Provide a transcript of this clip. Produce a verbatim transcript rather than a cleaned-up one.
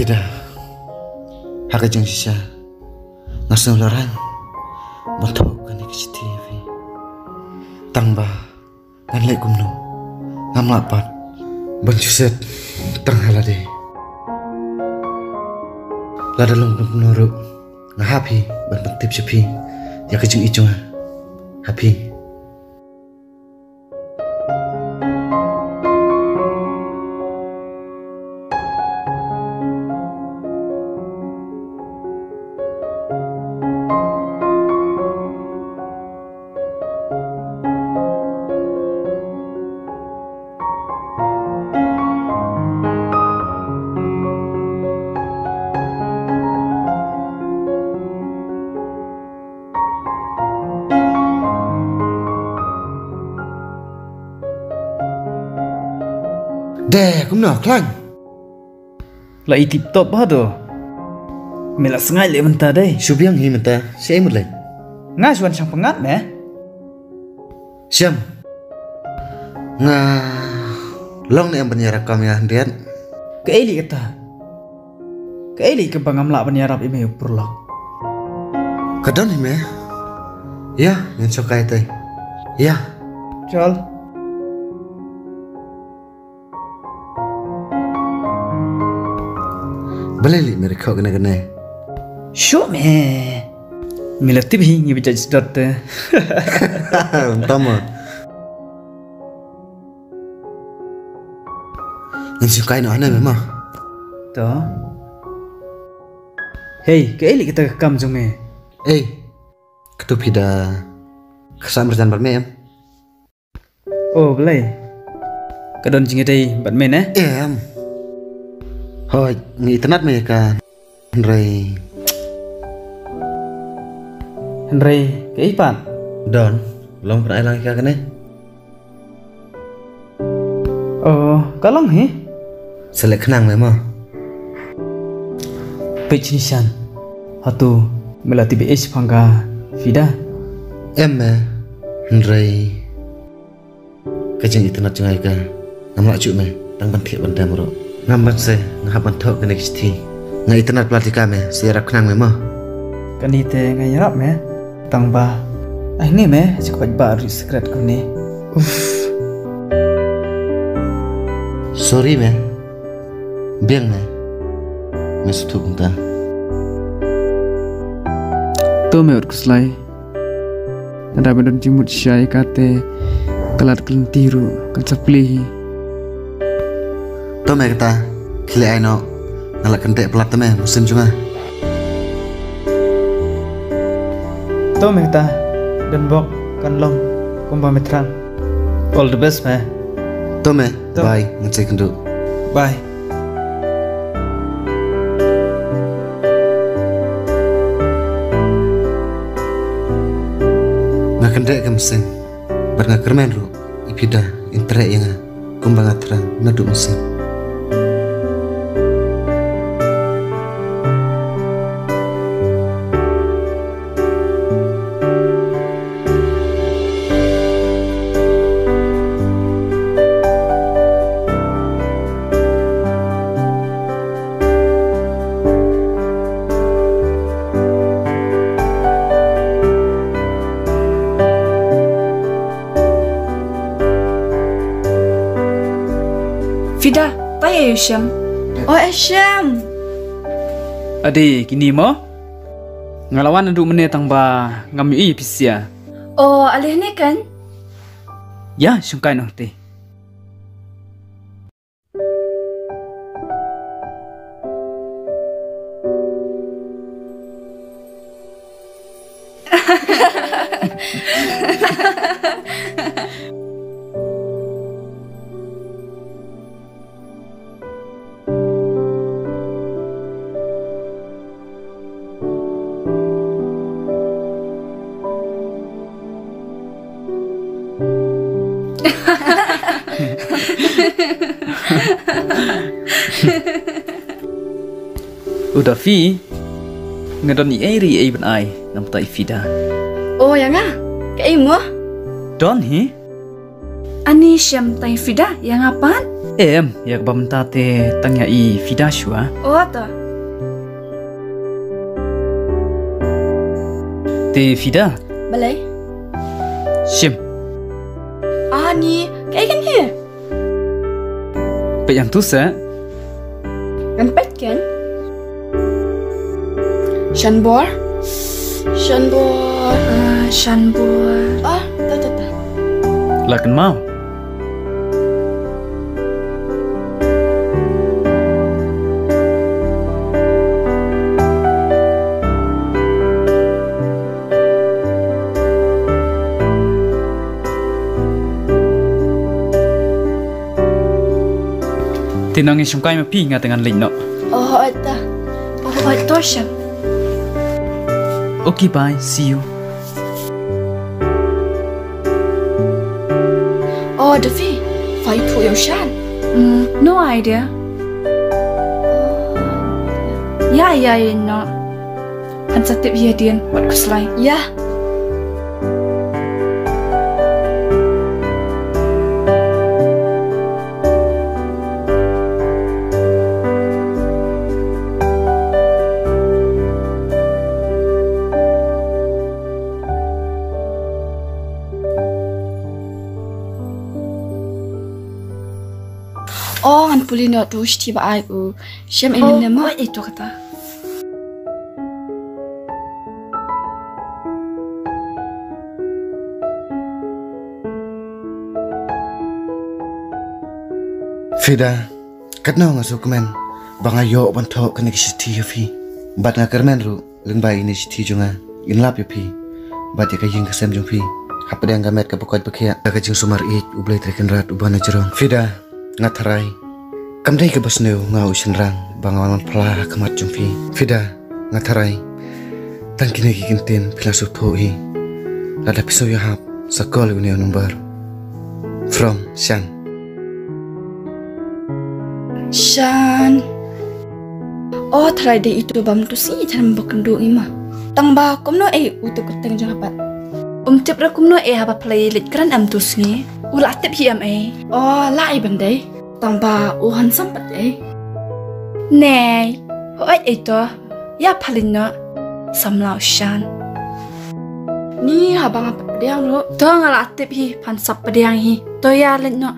Ida, ha ka jingshisha nga sngew la rang ban thoh kane ka shithi ïa phi. Tang ba ngan leh kumno, ngam lah pat ban shu set tang ha lade. Lada long kumno ruh, nga hap hi ban pyntip sha phi ïa ka jingïeit jong nga ha phi. De, kumno, khlaiñ? La i tip top bha to. Me la sngaid leh mynta dei. Shu biang hi mynta, shaei mut leh? Nga shu wan shang pyngngad me. Shem. Nga long ne em ban ïarap kam ïa hynriat? Kaei leh kata? Kaei leh kaba ngam lah ban ïarap ïa me u pyrlok? Ka don hi me. Ïa, ngin shong kai te. Ïa. Chal. Balei leh me rikhoh kane kane? Shuh me. Me la tip hi ngi ba judge dot te. Tama. Ngin shu kai noh hangne me mo. To. Hei, kaei leh kata ka kam jong me? Ei. Katu phi da ksa marjan bad me em? Oh, balei? Ka don jingïadei bad me ne? Em. Hooid, nga itynnad me ïa ka. Hynrei. Hynrei kaei pat? Don, long pynai lang ïa ka kane. Oh, ka long hi. Sa leh khnang me mo. Peit shini shan. Hato me la tip ei shaphang ka Fida? Em me. Hynrei ka jingitynnad jong nga ïa ka, ngam lah shuh me, tang ban thiah ban dem ruh. Ngam banse nga hap ban thoh kane ka shithi. Nga itynnad palat ïa ka me, sa ïarap khnang me mo. Kane te nga ïarap me. Tang ba ai ne me, ha ka paidbah ruh secret kumne. Uff. Sorry me. Biang me. Me sngewthuh kumta. To me, wat khuslai. Lada me don jingmut shisha ïa kata, ka lad ka lynti ruh kan sa plie hi. To me kata, khie leh ai noh. Nga la kyndit palat te me, mynsiem jong nga. To me kata, don bok kan long kumba me thrang. All the best me. To me, to. Bye, ngan sa ïakynduh. Bye. Nga kyndit ka mynsiem bad nga kyrmen ruh. I Fida in treh ïa nga kumba nga thrang naduh mynsiem. Fida, tai ïa u Shem. Oh, eh, Shem. Ade, kine mo? Nga la wan naduh mynne tang ba ngam ïohi ïa phi shisha. Oh, ale hangne kan? Ïa, shong kai noh te. U Dafi, nga don ei ei ruh ei ei ban ai na bynta i Fida. Oh, ïa nga? Kaei mo? Don hi. Ani Shem, tai Fida, ïa nga pat? Em, ïa kaba mynta te tang ïa i Fida shuwa. Oh, to. Te Fida. Balei? Shim. Ani, kaei kane? Peit hangtu seh. Ngan peit kan? Shanbor. Shanbor. Ah, Shanbor. Ah, ta, ta, ta. La kynmaw. Te nang ïa shongkai ma phi, nga te ngan leit noh. Oh, hooid ta. Oh, hooid to Shan. Okay, bye. See you. Oh, Davi, phi ïathuh ïa u Shan? Mm, no idea. Ïa, ïa, ïa, no. Phan sa tip ïa dien, wat khuslai. Ïa. Oh, ngan pule noh tu shithi ba ai u Shem. Oh, ïa mynne ma. Oi, ito kata. Fida, katno nga sngewkmen ba nga ïoh ban thoh kane ka shithi ïa phi. Bad nga kyrmen ruh lyngba ine i shithi jong nga, in lap ïa phi bad ïa ka ïing ka sem jong phi hapdeng ka met kaba koit ba khiah, da ka jingsumar ïeit U Blei Trai Kynrad uba na jrong. Fida, nga tharai kam dei kaba sniew nga u shynrang ba nga wan wan phla ha khmat jong phi. Fida, nga tharai tang kine ki kyntien phi la sngewthuh hi. Lada phi sngew ïahap sa call ïa une u number. From Shan. Shan. Oh, tharai dei ito ba mynta sngi, tharai ba kynduh ngi ma. Tang ba kumno ei uto u kyrteng jong nga pat? Um tip ruh kumno ei haba phi la ïaleit kren em uto u sngi. U la tip hi em ei? Oh, la ei ban dei. Tang ba u handsome pat ei. Nei, hooid ei to. Ïa pha leit noh. Samla u Shan. Ni haba nga pat pdiang ruh. To nga la tip hi, phan sap pdiang hi. To ïa leit noh.